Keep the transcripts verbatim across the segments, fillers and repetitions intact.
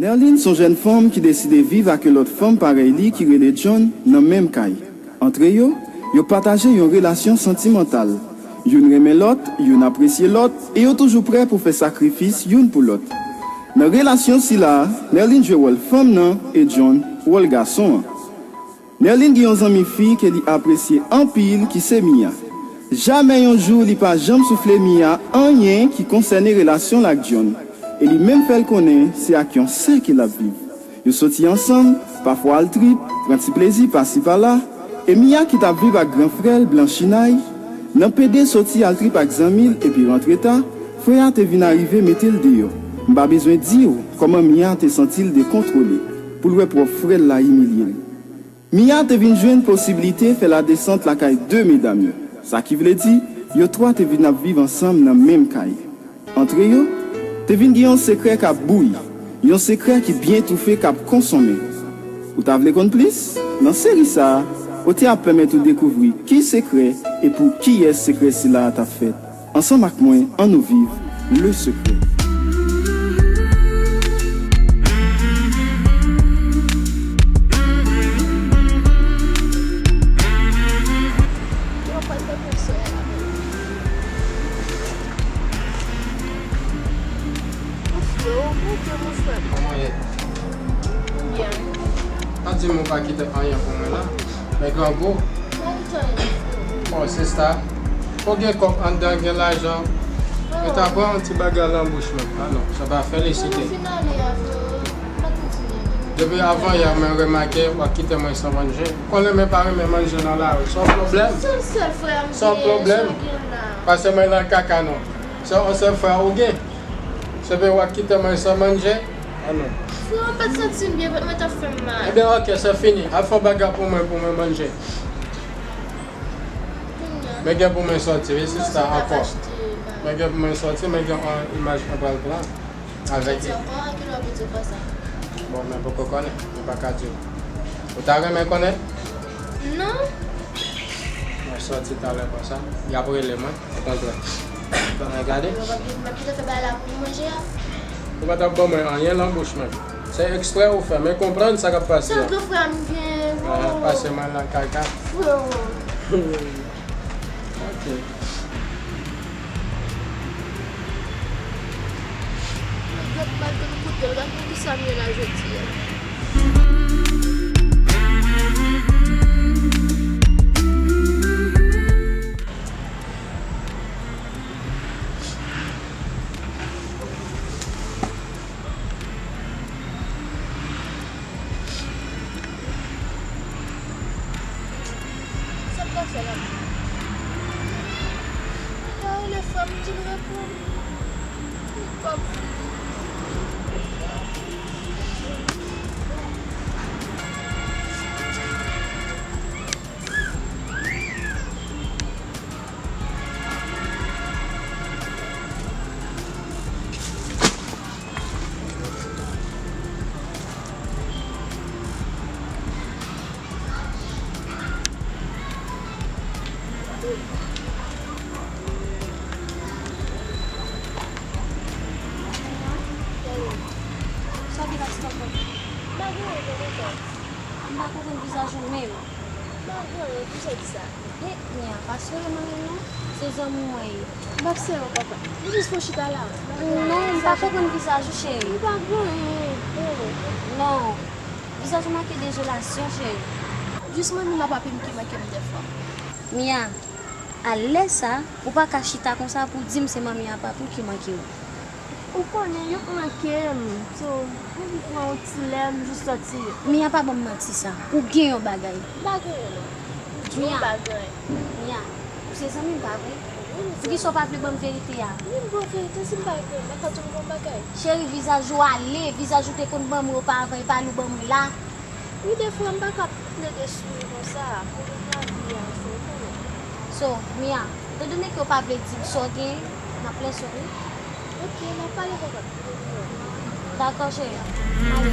Nerline se yon jèn fanm ki deside viv ak yon lòt fanm parèy li ki rele John nan menm kay. Antre yo, yo pataje yon relasyon santimantal. Youn renmen lòt, youn apresye lòt, e yo toujou prè pou fè sakrifis youn pou lòt. Nan relasyon sila a, Nerline jwe wòl fanm nan e John wòl gason an. Nerline gen yon zanmi fi ke li apresye anpil ki se Mia. Jamè yon jou li pa janm soufle Mia anyen ki konsène relasyon l ak John, e li menm fè l konnen se ak yon sè ke l ap viv. Yo soti ansanm, pafwa al trip, pran ti plezi pasi pala, e Mia ki t ap viv ak gran frè l Blanchinay, nan pede soti al trip ak zanmi l epi rantre ta, frè a te vin arive mete l deyò. M pa bezwen di w kòman Mia te santi l dekontwole pou l wè pwòp frè l la imilye l. Mia te vin jwenn posiblite fè ladesant lakay de medam yo. Sa ki vle di, yo twa te vin ap viv ansanm nan menm kay. Antre yo, te vin gen yon sekrè k ap bouyi, yon sekrè ki byen toufe k ap konsonmen. Ou ta vle konn plis? Nan seri sa a, otè a ap pèmèt ou dekouvri ki sekrè e pou kiyès sekrè sila a t ap fèt. Ansanm ak mwen, ann nou viv Le Secret. Kòman w ye? Byen. Pa di m ou pa kite anyen pou mwen la. Men grangou. Bon, sista, ou gen kòb anndan, gen lajan. Mwen ta pran yon ti bagay nan bouch mwen. Ah non, sa pa felisite. Depi avan yè, mwen remake w ap kite mwen san manje. Ou konn renmen pa renmen manje nan lari. Se yon pwoblèm. Se yon sèl frè m gen. Se yon pwoblèm. Pase mwen nan kaka non. Se yon sèl frè ou gen. Se vre w ap kite mwen san manje. Ah non. Frè, mwen pa t santi m byen, vant mwen t ap fè m mal. Ebyen, oke, se fini. Al fè yon bagay pou mwen, pou mwen manje. Men gen pou mwen soti, wi, sista, ankò. Men gen pou mwen soti, men gen yon imaj mwen pral pran. Avèk li. Soti ankò, a kilè w ap di w fè sa? Bon, mwen poko konnen, mwen pa ka di w. Ou ta renmen konnen? Non. Mwen soti talè konsa, y ap rele mwen. Okontrè. Ban mwen gade. Yo pa gen, m ap kite fè bagay la pou manje a. Ou pa t ap ban mwen anyen nan bouch mwen. Se eksprè ou fè, men konprann sa k ap pase a. Se yon gran frè m gen, ah, pase mal nan kaka. Frè. Ok. Gad, gad, gad kote l, gad pou kisa m ye la jodi a. Sa m ta fè la? M ta rele frè m, di l reponn. Li p ap vini. Sa ki pase papa? M pa gen anyen, tonton. M pa konprann vizaj ou menm. M pa gen anyen, poukisa w di sa? E, Mia, pa sere mwen menm non. Se zanmi mwen ye. M p ap sere w, papa. M jis pou chita la. Non, m pa konprann vizaj ou, cheri. M pa gen anyen. Non. Vizaj ou make dezolasyon, cheri. Jis mwen menm a papi m ki manke m dèfwa. Mia, a lè sa, ou pa ka chita konsa pou w di m se manmi a papi w ki manke w. Ou konnen, yo k manke m. So, m vin pran yon ti lè, m jis sòti. Mia, pa ban m manti sa. Ou gen yon bagay. M pa gen anyen, non. M di w m pa gen anyen. Mia, ou se zanmi m, pa vre? Wi, m se. Poukisa w pa vle ban m verite a? Wi, m ba w verite, si m pa gen anyen, m pa ka di w m gen yon bagay. Cheri, vizaj ou ale, vizaj ou te konn ban mwen oparavan, e pa li w ban mwen la. Wi, defwa m pa ka plede souri konsa, pwoblèm lavi a, se ou konnen. So, Mia, etandone ke w pa vle di m sa w gen, m ap lese w, wi. Ok, n a pale, papa. Dakò, cheri. Ale.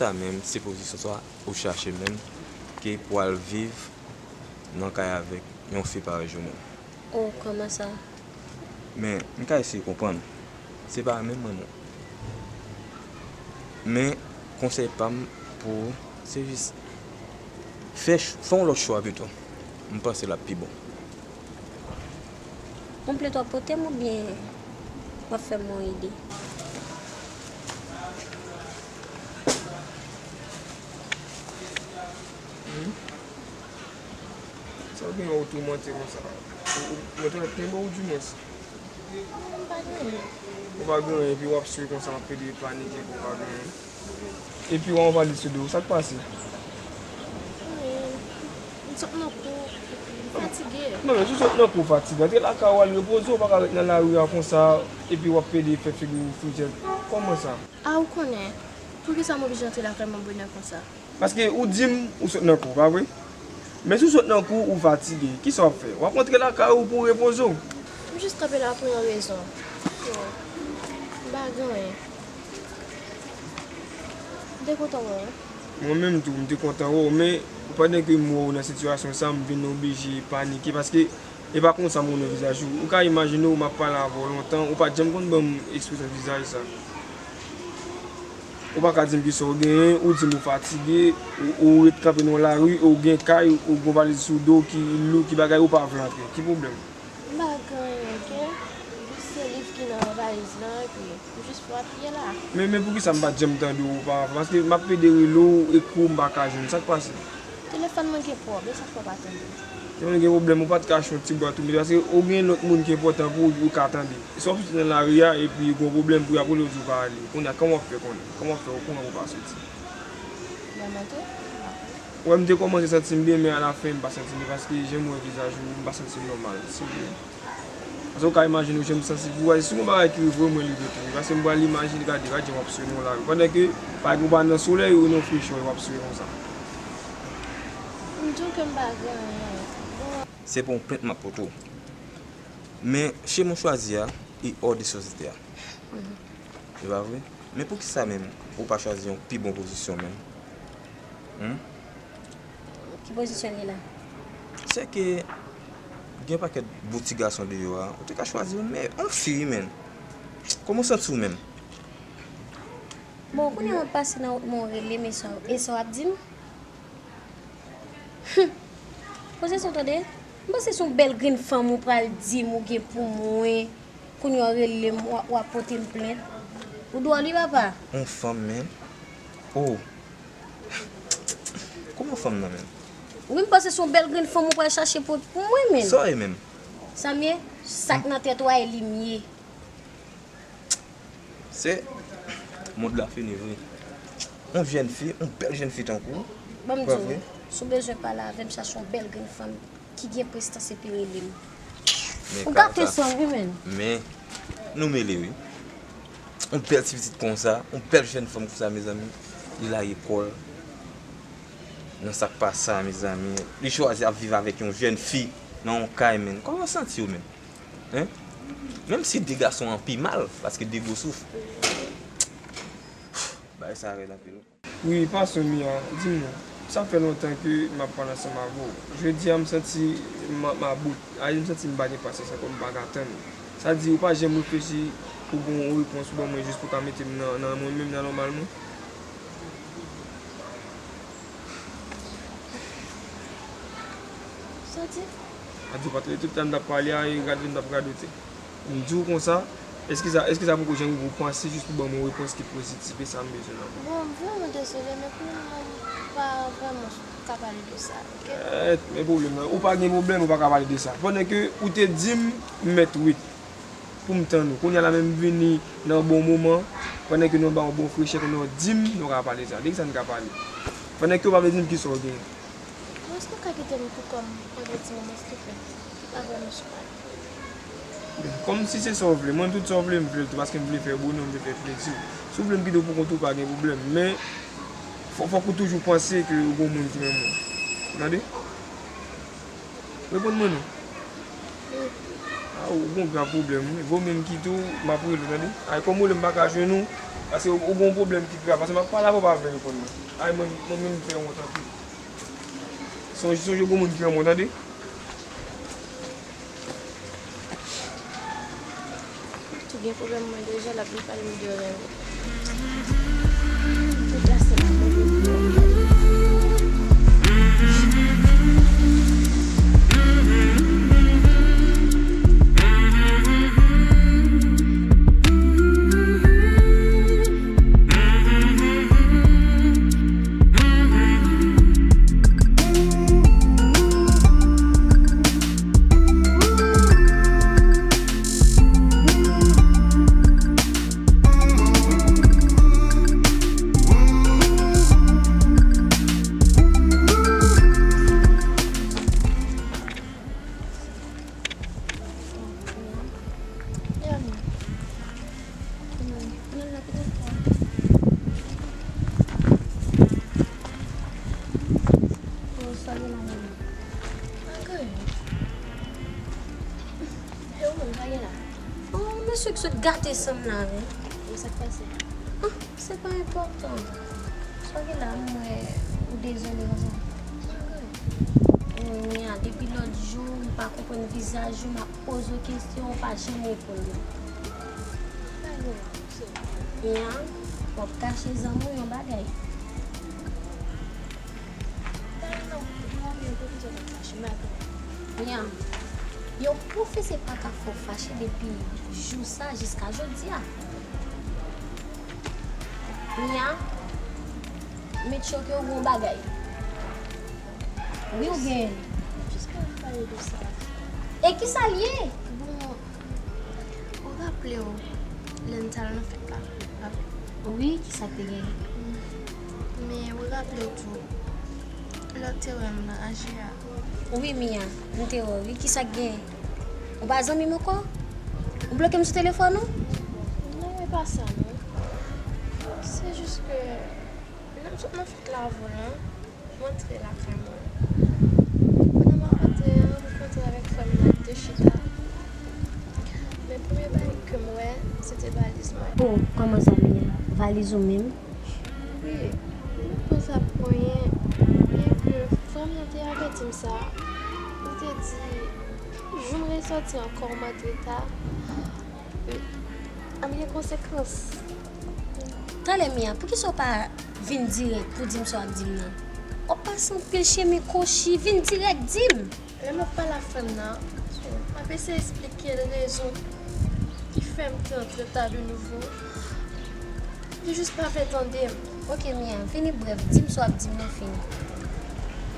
Sa menm, se pozisyon sa ou chache menm, ke pou al viv nan kay avèk yon fi parèy Joumou. Oh, kòman sa? Men, m ka eseye konprann. Se pa menm mwen, non. Men, konsèy pa m pou ou, se jis fè, fè yon lòt chwa pito. M panse l ap pi bon. Yon plent w ap pote m oubyen w ap fè m yon ide? Sa w gen ou toumante konsa? Ou, ou, ou antre nan tenten ou dimwens? Non, m pa gen anyen. Ou pa gen anyen, epi w ap swe konsa, w ap pede panike pou w pa gen anyen. Epi w anvaliz sou do w, sa k pase? M sot nan kou, m fatige. Non, men si w sot nan kou fatige, antre lakay ou al repoze, ou pa ka ret nan lari a konsa, epi w ap pede fè figi w frijèt. Kòman sa? A, ou konnen, poukisa m oblije antre lakay mwen bonè konsa? Paske ou di m ou sot nan kou, pa vre? Men si w sot nan kou, ou fatige, kisa w ap fè? W ap rantre lakay ou pou w repoze w. M jis kanpe la pou yon rezon. M pa gen anyen. M te kontan wè w. Mwen menm tou, m te kontan wè w, men pandan ke m wè w nan sitiyasyon sa, m vin oblije panike, paske e pa konsa m konnen vizaj ou. Ou ka imajine w, m ap pale avè w lontan, ou pa t janm konn ban m ekspresyon vizaj sa. Ou pa ka di m kisa w genyen, ou di m ou fatige, ou, ou ret kanpe nan yon lari, ou gen kay, ou gen valiz sou do w ki lou, ki bagay, ou pa vle antre. Ki pwoblèm? M pa gen anyen, oke? Jis se liv ki nan valiz lan, epi m jis frape la. Men, men poukisa m pa t janm tande w oparavan? Paske m ap pede rele w, ekri w, m pa ka jwenn. Sa k pase? Telefòn mwen gen pwob, e sa k fè w pa tande m? Telefòn gen pwoblèm, ou pa t ka achte yon ti bwat ou mete, paske ou gen lòt moun ki enpòtan pou ou, ou ka tande. E sa w ap soti nan lari a, epi gen yon pwoblèm pou y ap rele w di w pa ale. Kounye a, kòman w ap fè konnen? Kòman w ap fè w konnen pou w pa soti? Lè m antre, m ap Wè, m te kòmanse santi m byen, men alafen, m pa santi m byen, paske jan m wè vizaj ou, m pa santi m nòmal, si w vle. Paske ou ka imajine w jan m santi pou ou, si gon bagay ki rive w, mwen li rive tou. Paske m pral imajine, gade, gade jan w ap swe nan lari. Pandan ke, pa egzanp, ou pa nan solèy, ou nan frechè, w ap swe konsa. M di w ke m pa gen anyen. Bon. Se pa yon plent m ap pote w. Men, chemen w chwazi a, e hors de société a. E pa vre? Men poukisa menm ou pa chwazi yon pi bon pozisyon menm? Humm? Ki pozisyon li la? Se ke gen pakèt bon ti gason deyò a, ou te ka chwazi yon mè, yon fi, menm. Kòman w santi w menm? Bon, kounye a m ap pase nan wout mwen, w rele m, e sa, e sa w ap di m? Humm! Poze sa w tande, m panse se yon bèl grenn fanm ou pral di m ou gen pou mwen. Kounye a w rele m, w ap, w ap pote m plent. Ou dwòl wi papa. Yon fanm, menm? Oh! Kòman fanm nan, menm? Wi, m panse se yon bèl grenn fanm ou pral chache pou, pou mwen, menm. Sa w ye, menm? Sa m ye, sa k nan tèt ou a e li m ye. Se mond la fini vre. Yon jèn fi, yon bèl jèn fi tankou w. Ban m di w, si w bezwen pale avè m, chache yon bèl grenn fanm ki gen prestans epi rele m. Ou gate sa wi menn. Men, nou mele wi. Yon bèl ti pitit konsa, yon bèl jèn fanm konsa, mezanmi. Li lage kò l nan sa k pa sa, mezanmi. Li chwazi ap viv avèk yon jèn fi nan yon kay, menn. Kòman w santi w menm? Hein? Menm si de gason an pi mal, paske de gwo souf. Bagay sa rèd anpil wi. Wi, pa sou mi an, di m non, sa fè lontan ke m ap pale ansanm avè w. Jodi a m santi m, m about, a m santi m pa gen pasyans ankò, m pa ka tann. Sa di ou pa janm reflechi pou gon repons ou ban mwen jis pou ka mete m nan, nan mwen menm nan nòmal mwen? Sa di? A di w pa tande tout tan m t ap pale a e gade m t ap radote. M di w konsa, èske sa, èske sa poko janm rive w panse jis pou ban m yon repons ki pozitif, e sa m bezwen nan ou? Bon, m vrèman dezole, men pou lemoman m pa vrèman ka pale de sa, oke? Kèt, men pwoblèm nan, ou pa gen pwoblèm, ou pa ka pale de sa. Pandan ke ou te di m, m mèt wete pou m tann ou. Kounye a la menm m vini nan yon bon moman, pandan ke nou anba yon bon frechè, kounye a w di m nou ka pale de sa. De kisa n ka pale? Pandan ke w pa vle di m kisa w genyen. Bon, èske w ka kite m pou kò m pandan yon ti moman, silteplè? M pa vrèman sou kò m. Kòmsi se sa w vle. Mwen, tout sa w vle, m vle l tou, paske m vle fè w bonè, m vle fè plezi w. Si w vle m kite w pou kont ou, pa gen pwoblèm. Men, fò, fòk ou toujou panse ke ou gon moun ki renmen w. Tande? Reponn mwen non. A, ou gon grav pwoblèm, wi. Vo miye m kite w, m ap rele w, tande? Ay, kòm ou rele m pa ka jwenn ou, paske ou, ou gon pwoblèm ki grav, paske m ap pale avè w, w pa vle reponn mwen. Ay, mwen, mwen menm m fè wont anpil. Sonje, sonje gon moun ki renmen w, tande? Tou gen pwoblèm mwen deja, l ap vin pale m de renmen. Deplase la mwen. Sa gen la menm? Anyen. E ou menm, sa gen la? Oh, mesye ki sot gate san m la, wi. Sa k pase? Ah, se pa enpòtan. Sa gen la, m wè ou dezole konsa. Anyen. Wi, Mia, depi lòt jou, m pa konprann vizaj ou, m ap poze w kesyon, ou pa janm reponn mwen. Mia, w ap kache zanmi w yon bagay. Mia, yon pwofesè pa ka fè w fache depi jou sa jiska jodi a. Mia, met choke w gon bagay. Wi, ou gen. Jis pa pale de sa. E kisa l ye? Bon, ou raple w lè n t al nan fèt la? Wi, kisa k te gen? Men ou raple w tou, lè w te wè m nan A G A. Wi, Mia, m te wè w, wi. Kisa k gen? Ou pa zanmi m ankò? Ou bloke m sou telefòn ou? Non, e pa sa, non. Se jis ke lè m sot nan fèt la avè w lan, m antre lakay mwen. Pandan m ap antre an, m kontre avèk frè m nan, nou te chita. Men premye bagay ke m wè, se te valiz mwen. Oh, kòman sa, Mia? Valiz ou menm? Wi, m panse ap konyen, byenke frè m nan te avèti m sa, li te di, jou m resòti ankò, m antre ta, ap gen konsekans. Talè, Mia, poukisa w pa vin dirèk pou di m sa w ap di m nan? W ap pase anpil chemen kwochi, vin dirèk di m. Lè m ap pale ak frè m nan, m ap eseye eksplike l rezon ki fè m te antre ta de nouvo. Li jis pa vle tande m. Ok, Mia, vini brèf, di m sa w ap di m nan fini.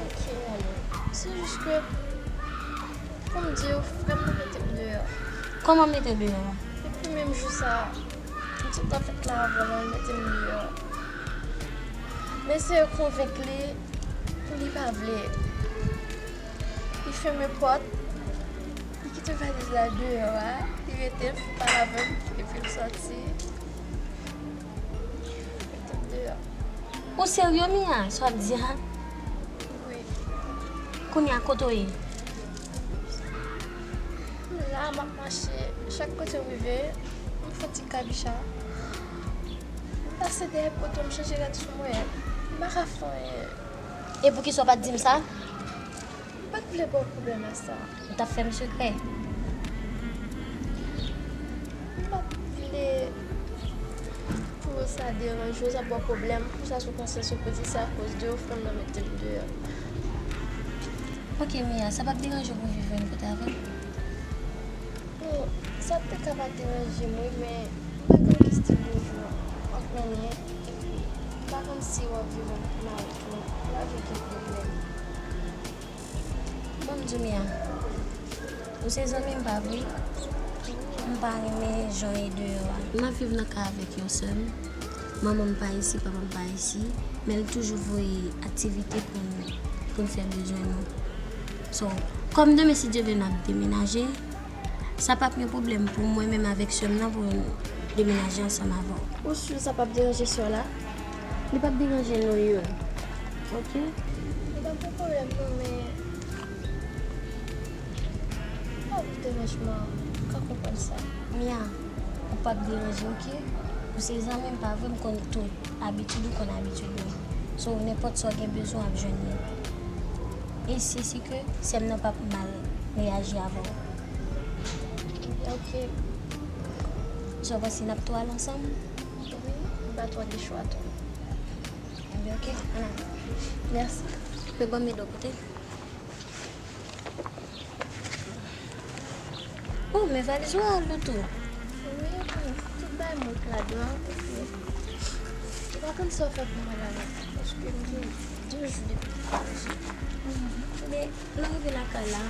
Ok, alò, se jis ke, pou m di w, frè m nan mete m deyò. Kòman mete w deyò a? Depi menm jou sa a, m sot nan fèt la avè l, li mete m deyò. M eseye konvenk li, li pa vle. Li fèmen pòt, li kite valiz la deyò a, li rete, l fin pale avè m, epi l sòti. Li mete m deyò. Ou serye, Mia, sa w ap di a? Wi. Kounye a, kote w ye? M la, m ap mache. Chak kote m rive, m fè ti kabicha. M pase dèyè poto, m chanje rad sou mwen. M pa ka fè anyen. E poukisa w pa t di m sa? M pa t vle ba w pwoblèm ak sa. Ou t ap fè m sekrè? M pa t vle pou sa deranje w, sa ba w pwoblèm. Pou sa sou konsyans ou, pou di sa akoz de w, frè m nan mete m deyò. Ok, Mia, sa p ap deranje w pou viv yon kote avè m? Bon, sa te ka pa deranje m, wi, men m pa konn ki stil de vi w ap mennen, epi m pa konn si w ap viv ansanm avèk mwen, lavi gen pwoblèm. Ban m di w, Mia, ou se zanmi m, pa vre? M pa renmen jan w ye deyò a. M ap viv nan kay avèk yon sè m. Manman m pa isi, papa m pa isi, men l toujou voye aktivite pou n, pou n fè bezwen nou. So, kòm demen, si Dye vle, n ap demenaje, sa p ap yon pwoblèm pou mwen menm avèk sè m nan pou n demenaje ansanm avè w. Ou si sa p ap deranje sè w la? Li p ap deranje nou youn. Ok? Li p ap yon pwoblèm non, men pa vle deranjman. Pa konprann sa. Mia, ou p ap deranje, oke? Ou se zanmi m, pa vre? M konn tout abitid ou, konn abitid mwen. So, nenpòt sa w gen bezwen, w ap jwenn li. E se si ke sè m nan p ap mal reyaji avè w. Oke. Sa w panse n ap tou al ansanm? Wi, m pa twò gen chwa tou. Ebyen, oke, ann ale. Mèsi. Men ban m ede w pote. Oh, men valiz ou a lou tou. Wi, tout bagay mwen k ladan. Ou pa konn sa w fè pou mwen la, non. Paske m gen de jou depi m pa manje. Men, lè w rive lakay la,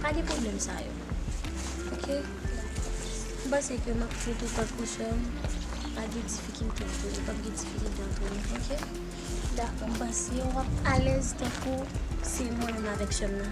pa gen pwoblèm sa yo. Oke? M panse ke m ap fè tout tankou sè m, pa gen difikilte antre nou, p ap gen difikilte antre nou, oke? Dakò. M panse w ap alèz tankou se mwen menm avèk sè m nan.